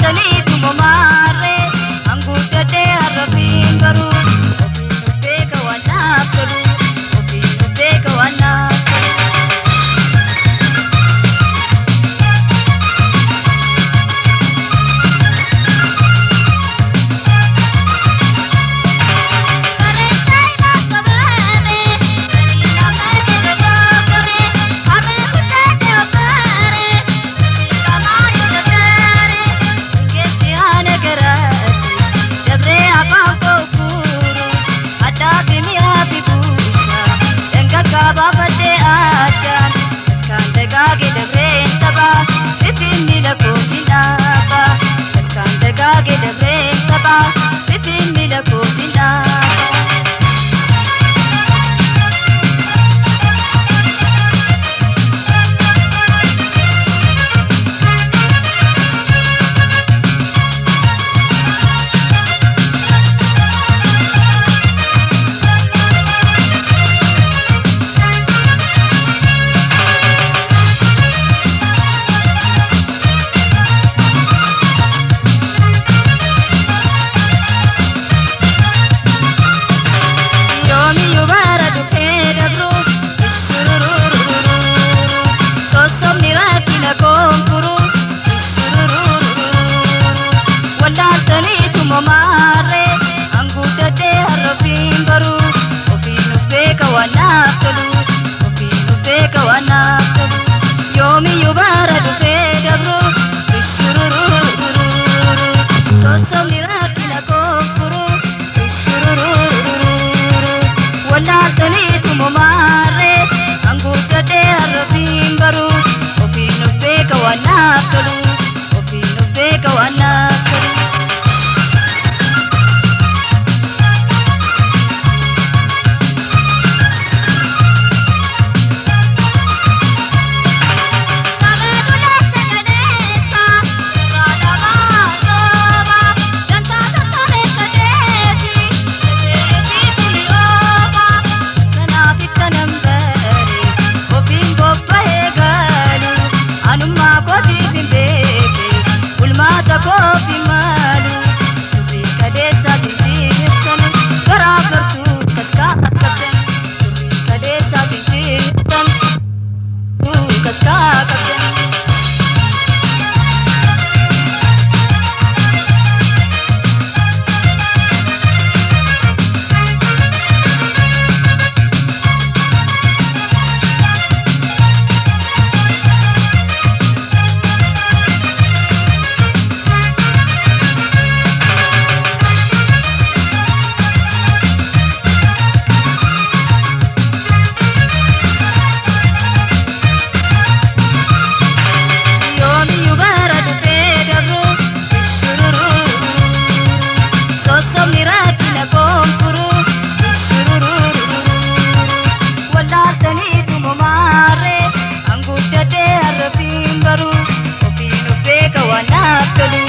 Wallaaltaniituma maarree anguuddadhee harrafiin garuu ofiin of beeka waan naaf tolu ofiin of beeka waan naaf tolu. Finfinni lakkoofsi dhaaba. Yoomiyyuu bara dhufee dabru shurururururu sossobni rakkina koonfuru shurururururu wallaaltaniituma maarree anguuddadhee harrafiin baru ofiin of beeka waan naaf tolu ofiin of beeka waan naaf tolu yoomiyyuu bara dhufee dabru shurururururu sossobni rakkina koonfuru shurururururu wallaaltaniituma maarree anguuddadhee harrafiin baru ofiin of beeka waan naaf tolu ofiin of beeka waan naaf tolu. Koofi maalu surrii kaleessa jijjiirtan garaa gartuu kaskaa qabdan surrii kaleessa jijjiirtan kaskaa qabdan. Yoomiyyuu bara dhufee dabru shururururu sossobni rakkina koonfuru shururururu wallaaltaniituma maarree anguuddadhee harrafiin baru ofiin of beeka waan naaf tolu